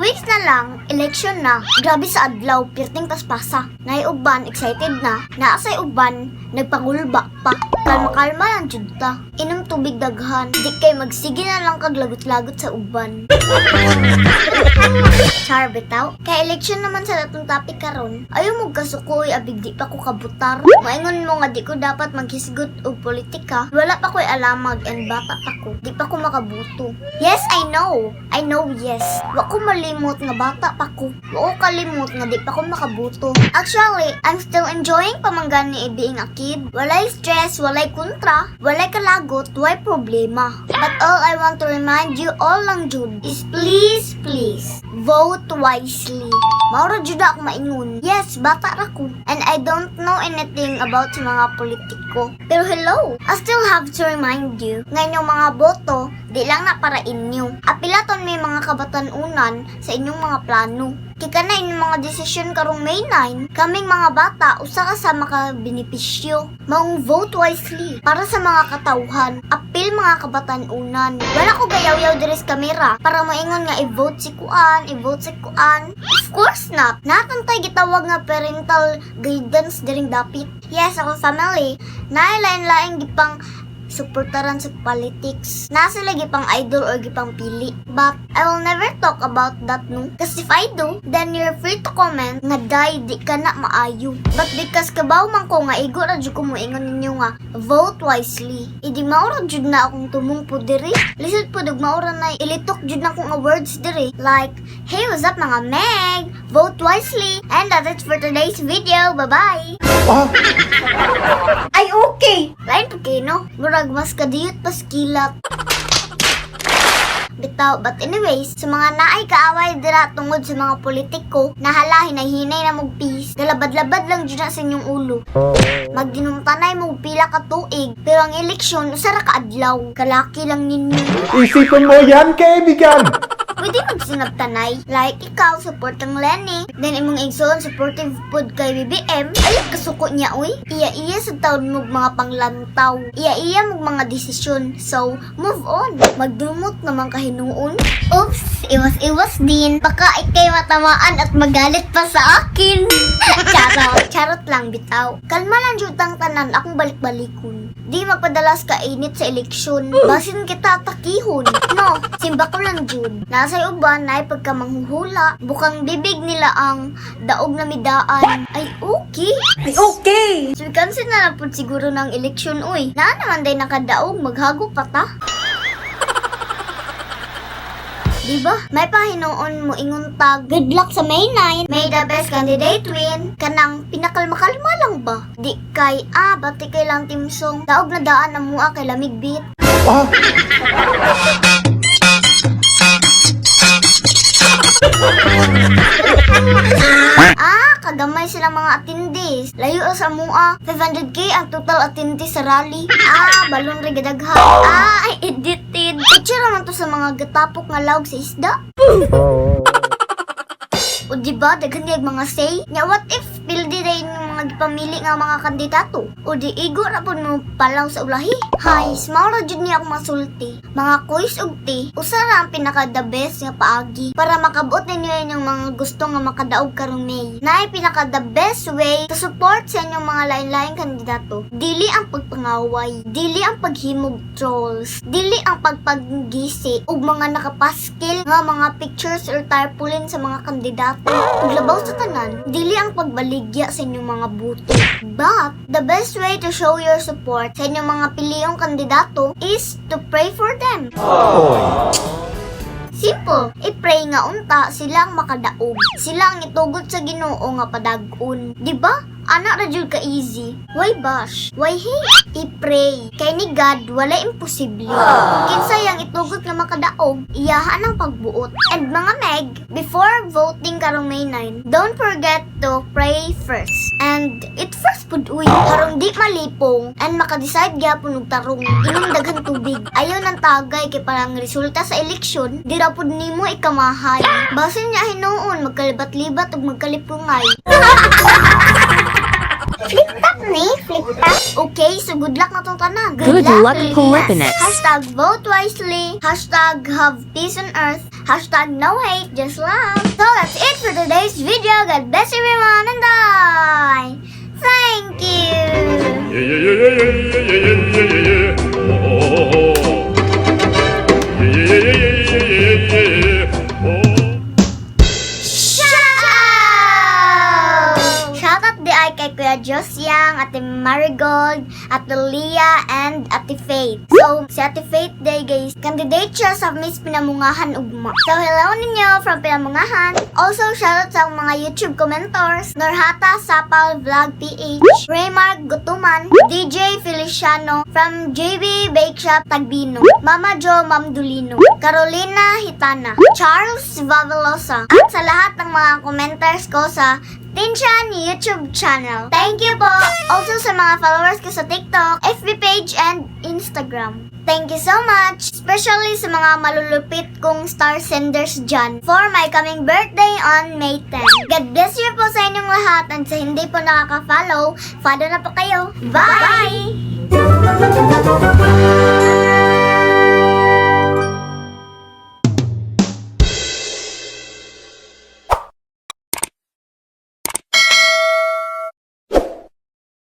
2 weeks na lang, election na. Grabe sa adlaw, pirting paspasa. Naay uban, excited na. Naa say uban, nagpangulba pa. Kalma-kalma lang jud ta. Inom tubig daghan. Di kay magsige na lang kag lagot-lagot sa uban. Char bitaw. Kay election naman sa atong topic karon. Ayaw mo kasukoy abig di pa ko kabutar. Maingon mo nga di ko dapat maghisgot og politika. Wala pa ko'y alamag and bata pa ko. Di pa ko makabuto. Yes, I know. I know, yes. Wa ko malimot nga bata pa ko. Wa ko kalimot nga di pa ko makabuto. Actually, I'm still enjoying pa man gani being a kid. Walay stress, walay kontra, walay kalagot, walay problema. But all I want to remind you all lang jud is please, please, vote wisely. Mao ra jud ako maingon. Yes, bata ra ko. And I don't know anything about sa mga politiko. Pero hello, I still have to remind you nga inyong mga boto, di lang na para inyo. Apilaton may mga kabatan-unan sa inyong mga plano. Kika na inyong mga desisyon karong May 9, kaming mga bata usa ka sa makabenepisyo. Maong vote wisely para sa mga katawhan. Apil mga kabatan-unan. Wala ko gayaw-yaw diri sa kamera para moingon nga i-vote si kuan, i-vote si kuan. Of course not. Naa tay gitawag nga parental guidance diring dapit. Yes, ako family, naay lain-laing gipang suportaran sa politics. Naa sila gipang idol or gipang pili. But I will never talk about that, no? Kasi if I do, then you're free to comment nga day di ka na maayo. But because kabaw man ko nga igo ra jud ko moingon ninyo nga vote wisely. Idi mao ra jud na akong tumong po diri. Lisod po og mao ra na ilitok jud na akong nga words diri. Like, "Hey, what's up, mga meg? Vote wisely." And that's it for today's video. Bye-bye! Ay, okay. Lain po kayo, no? Murag mas kadiyot pas kilat. Bitaw, but anyways, sa mga naay kaaway dira tungod sa mga politiko, nahala hinay-hinay na mog peace, galabad-labad lang jud na sa inyong ulo. Magdinumtanay mo pila ka tuig, pero ang eleksyon usa ra ka adlaw. Kalaki lang ninyo. Isipin mo yan, kaibigan! Pwede magsinabtanay. Like ikaw, support ang Leni. Then imong igsoon, supportive pod kay BBM. Ay, kasuko niya, uy. Iya-iya sa taon mo mga panglantaw. Iya-iya mo mga desisyon. So, move on. Magdumot naman kahinuon. Oops, iwas-iwas din. Baka ikay matamaan at magalit pa sa akin. Charot. Charot lang, bitaw. Kalma lang jud tang tanan, akong balik-balikon. Di magpadalas ka init sa eleksyon. Basin kita atakihon. No, simba ko lang jud. Nasa uban na pagka manghuhula. Bukang bibig nila ang daog na midaan. Ay, okay. Ay, okay. So, cancel na lang po siguro ng eleksyon, uy. Naa naman day nakadaog, maghago pa ta. Di ba? May pahinuon mo ingon tag, "Good luck sa May 9. May the best candidate win." Kanang pinakalma-kalma lang ba? Di kay, bati kay lang timsong. Daog na daan na mua kay lamig bit. Kagamay silang mga attendees. Layo sa mua. 500K ang total attendees sa rally. Balon rin gadaghan. Ay, edited. Picture naman to sa mga gatapok nga lawg sa isda. O di ba, daghan kay mga say? Nya what if pildi day yung mga gipamili nga mga kandidato? O di igo ra pud mo palaw sa ulahi. Hay, mao ra jud niya akong masulti. Mga kuys ug tea, usa ra ang pinaka the best nga paagi para makabuot ninyo inyong mga gusto nga makadaog karong May. Naay pinaka the best way to support sa inyong mga lain-laing kandidato. Dili ang pagpangaway, dili ang paghimog trolls, dili ang pagpaggisi ug mga nakapaskil nga mga pictures or tarpaulin sa mga kandidato. Ug labaw sa tanan, dili ang pagbaligya sa inyong mga buto. But the best way to show your support sa inyong mga piliyong kandidato is to pray for them. Simple. I-pray nga unta silang makadaog. Sila ang itugot sa Ginoo nga padag-on. Di ba? Ana ra jud ka easy. Why bash? Why hate? I-pray. Kay ni God wala imposible. Kung kinsay ang itugot nga makadaog, iyahan ang pagbuot. And mga meg, before voting karong May 9, don't forget to pray first. And it first pud uy, karong di malipong and makadecide gyapon og tarong. Inom daghan tubig. Ayaw ng tagay kay parang resulta sa eleksyon, di ra pud nimo ikamahay. Basin niya hinuon magkalibat-libat ug magkalipungay. Flip top ni? Flip top? Okay, so good luck na tong tanan. Good luck, Pilipinas. #VoteWisely. #HavePeace on Earth. #NoHate, just love. So that's it for today's video. God bless everyone and I thank you. Yeah. Oh. Yeah. Oh. Shout out! Shout out diay kay Kuya Jos Yang, Ate Marigold, Ate Leah, and Ate Faith. So, si Ate Faith diay, guys, candidate siya sa Miss Pinamungahan Ugma. So, hello ninyo from Pinamungahan. Also, shout out sa akong mga YouTube commentors, Norhata Sapal Vlog PH, Raymark Gutuman, DJ Feliciano from JB Bake Shop Tagbino, Mama Jo Mamdulino, Carolina Hitana, Charles Vavelosa, at sa lahat ng mga commenters ko sa Tinchan YouTube channel. Thank you po! Also sa mga followers ko sa TikTok, FB page, and Instagram. Thank you so much! Especially sa mga malulupit kong star senders dyan for my coming birthday on May 10. God bless you po sa inyong lahat and sa hindi po nakaka-follow, follow na po kayo. Bye! Bye!